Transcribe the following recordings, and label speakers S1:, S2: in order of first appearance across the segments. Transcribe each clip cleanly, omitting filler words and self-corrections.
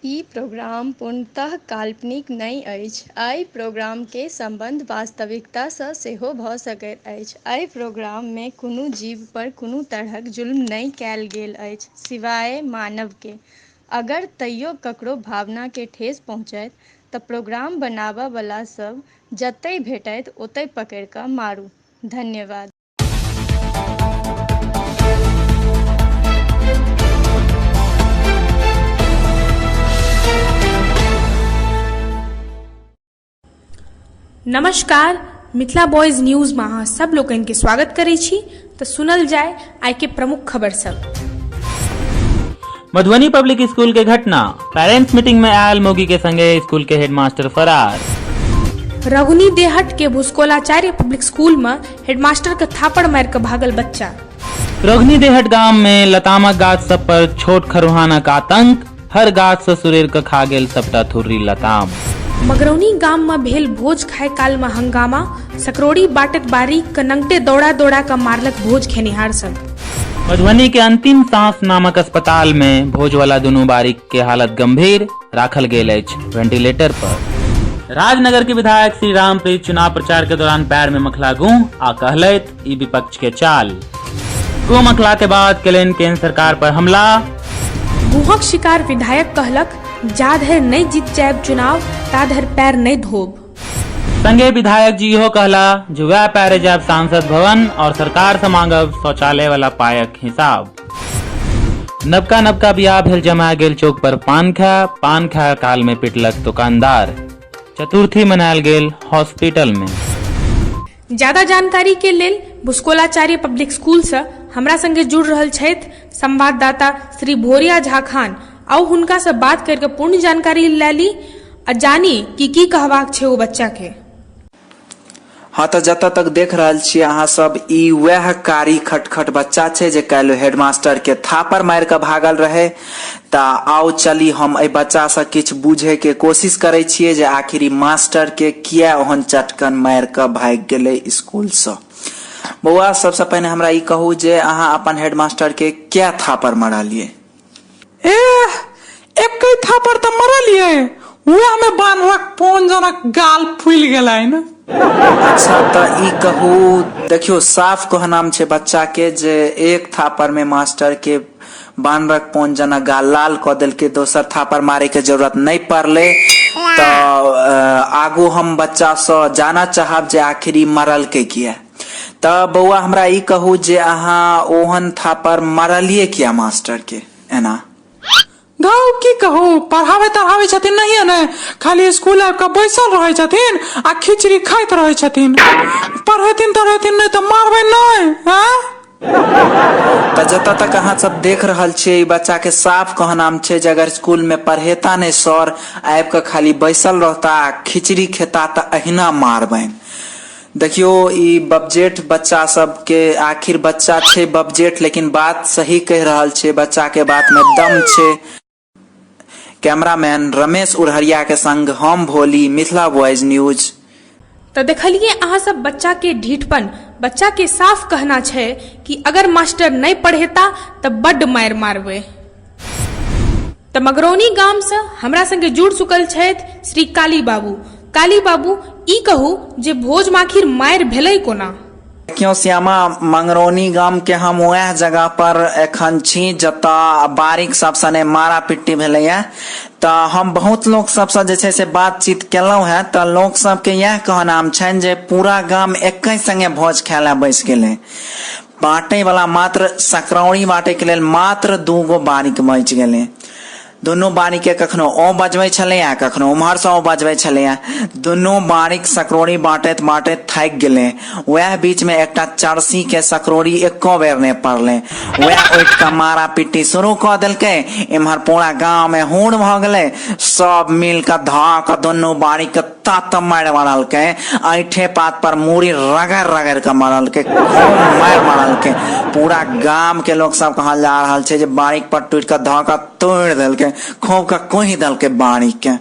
S1: ई programme पूर्णतः काल्पनिक नहि अछि। एहि प्रोग्रामके सम्बन्ध वास्तविकतासँ सेहो भऽ सकैत अछि। एहि प्रोग्राममे कोनो जीव पर कोनो तरहक जुल्म नहि कयल गेल अछि, सिवाये मानवके। अगर तइयो ककरो भावनाके ठेस पहुँचत तऽ प्रोग्राम बनाबऽ वला सब जतय भेटथि ओतय पकड़ि कऽ मारू। धन्यवाद।
S2: नमस्कार, मिथिला बॉयज न्यूज में अहाँ सब लोकनि के स्वागत करै छी। तऽ सुनल जाय आइ के प्रमुख खबर सब।
S3: मधुबनी पब्लिक स्कूल के घटना, पेरेंट्स मीटिंग में आयल मौगी के संगे स्कूल के हेडमास्टर फरार।
S2: रघुनी देहट के भुस्कोलाचार्य पब्लिक स्कूल में हेडमास्टर के थापड़ मारि के भागल बच्चा।
S3: रघुनी देहट गाम में लतामक गाछ सब पर छोट खरुहानक आतंक, हर गाछ से सुरेर के खा गेल सबटा थुर्री लताम।
S2: मगरौनी गाम में भेल भोज खाय काल में हंगामा, सकरौड़ी बाटत बारीक के नंगटे दौड़ा दौड़ा के मारलक भोज खेनिहार सब।
S3: मधुबनी के अंतिम सांस नामक अस्पताल में भोज वाला दुनू बारीक के हालत गंभीर, राखल गेल अछि वेंटिलेटर पर। राजनगर के विधायक श्री रामप्रीत चुनाव प्रचार के दौरान पैर में मखला गुह आ कहलैत ई विपक्ष के चाल। गुह मखला के बाद केलनि केंद्र सरकार पर हमला।
S2: गुहक शिकार विधायक कहलक जा धरि नहि जीत जायब चुनाव ता धरि पैर नहि धोब।
S3: संगे विधायक जी इहो कहला जे वएह पैरे जायब सांसद भवन और सरकार से मांगब शौचालय वाला पायक हिसाब। नबका नबका बियाह भेल जमा गेल चौक पर पान खा, पान खा काल में पिटलक दुकानदार। चतुर्थी मनायल गेल हॉस्पिटल में।
S2: ज्यादा जानकारी के लेल भुस्कोलाचार्य पब्लिक स्कूल से हमरा संगे जुड़ रहल छथि संवाददाता श्री भोरिया झा खान। आउ हुनका से बात करके पूर्ण जानकारी लए ली आ जानी कि की कहबाक छै ओ बच्चा के।
S4: हाँ, तऽ जतऽ तक देख रहल छियै अहाँ सब, ई वएह कारी खटखट बच्चा छै जे काल्हि हेडमास्टर के थापर मारि कऽ भागल रहै। तऽ आउ चली हम एहि बच्चा सँ किछु बुझै के कोशिश करै छियै जे आखिर ई मास्टर के किया ओहन चटकन मारि कऽ भागि गेलै स्कूल सँ। बौआ, सबसँ पहिने हमरा ई कहू जे अहाँ अपन हेडमास्टर के किया थापर मारलियै?
S5: एह, एकै थापर तऽ मरलियै, वएह में बानरक पोन जनक गाल फूलि गेलनि।
S4: अच्छा, तऽ ई कहू, देखियौ साफ कहनाम छै बच्चा के जे एक थापर में मास्टर के बानरक पोन जनक गाल लाल कऽ देलकै, दोसर थापर मारे के जरूरत नहि पड़लै। तऽ आगू हम बच्चा सँ जानऽ चाहब जे आखिर ई मरलकै किया। तऽ बौआ, हमरा ई कहू जे अहाँ ओहन थापर मारलियै किया मास्टर के एना?
S5: धौ, की कहू, पढ़ाबै तढ़ाबै छथिन नहिये ने, खाली स्कूल आबि कऽ बैसल रहै छथिन आ खिचड़ी खाइत रहै छथिन। पढ़ेथिन तढ़ेथिन नहि तऽ मारबै नहि, आँय?
S4: तऽ जतऽ तक अहाँ सब देख रहल छियै, ई बच्चा के साफ कहनाम छै जे अगर स्कूल में पढ़ेता नहि सर, आबि कऽ खाली बैसल रहता आ खिचड़ी खेता तऽ अहिना मारबनि। देखियौ, ई बबजेठ बच्चा सबके, आखिर बच्चा छै बबजेठ, लेकिन बात सही कहि रहल छै, बच्चा के बात में दम छै। कैमरामैन रमेश उड़हरिया के संग हम भोली, मिथिला बॉयज न्यूज।
S2: तऽ देखलियै अहाँ सब बच्चा के ढीठपन। बच्चा के साफ कहना छै कि अगर मास्टर नहि पढ़ेता तऽ बड्ड मारि मारबै। तऽ मगरौनी गाम सँ हमरा संगे जुड़ चुकल छथि श्री काली बाबू। काली बाबू, ई कहू जे भोज माखिर मारि भेलै कोना?
S4: देखियौ श्यामा, मंगरौनी गाम के हम वएह जगह पर एखन छी जतऽ बारीक सब सने मारा पिट्टी भेलैया। तऽ हम बहुत लोक सबसँ जे छै से बातचीत केलहुँ हेँ, तऽ लोक सबके इएह कहनाम छनि जे पूरा गाम एके संगे भोज खाय लए बैस गेलै। बाँटै वाला मात्र सकरौड़ी बाँटै के लेल मात्र 2 गो बारीक बचि गेलै। दुनू बारीक के कखनो ओ बजबै छलैया, कखनो उम्हर सँ ओ बजबै छलैया। दुनू बारीक सकरौड़ी बाँटैत बाँटैत थाकि गेलै। वएह बीच मे एकटा चरसी के सकरौड़ी एको बेर नहि पड़लै। वएह उठि कऽ मारा पिट्टी शुरू कऽ देलकै। इम्हर पूरा गाँव मे हुड़ भऽ गेलै। सब मिल कऽ धऽ कऽ दुनू बारीक के तत मारि मारलकै, ऐठे पात पर मूड़ी रगड़ रगड़ कऽ मारलकै, खूब मारि मारलकै। पूरा गाम के लोक सब कहल जा रहल छै जे बारीक पर टूटि कऽ धऽ कऽ तोड़ि देलकै, खूब कऽ कोहि देलकै बारीक के।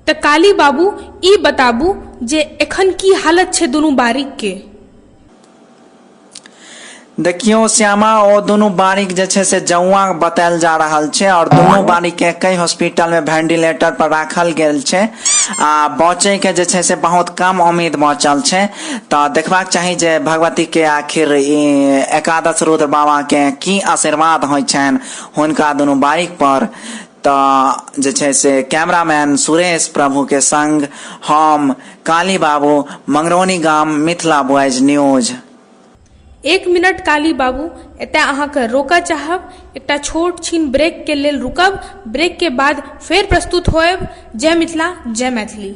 S2: तऽ काली बाबू, ई बताबू जे एखन की हालत छै दुनू बारीक के?
S4: देखियौ श्यामा, ओ दुनू बारीक जे छै से जौआ बतायल जा रहल छै और दुनू बारीक के कई हॉस्पिटल में वेंटिलेटर पर राखल गेल छै आ बचे के जे छै से बहुत कम उम्मीद बचल छै। तऽ देखबाक चाही जे भगवती के आखिर ई एकादश रुद्र बाबा के की आशीर्वाद होइ छनि हुनका दुनू बारीक पर। तऽ जे छै से कैमरामैन सुरेश प्रभु के संग हम काली बाबू, मंगरौनी गाम, मिथिला बॉयज न्यूज।
S2: एक मिनट काली बाबू, एतय अहाँके रोकऽ चाहब। एकटा छोट छीन ब्रेक के लेल रुकब, ब्रेक के बाद फेर प्रस्तुत होयब। जय मिथिला, जय मैथिली।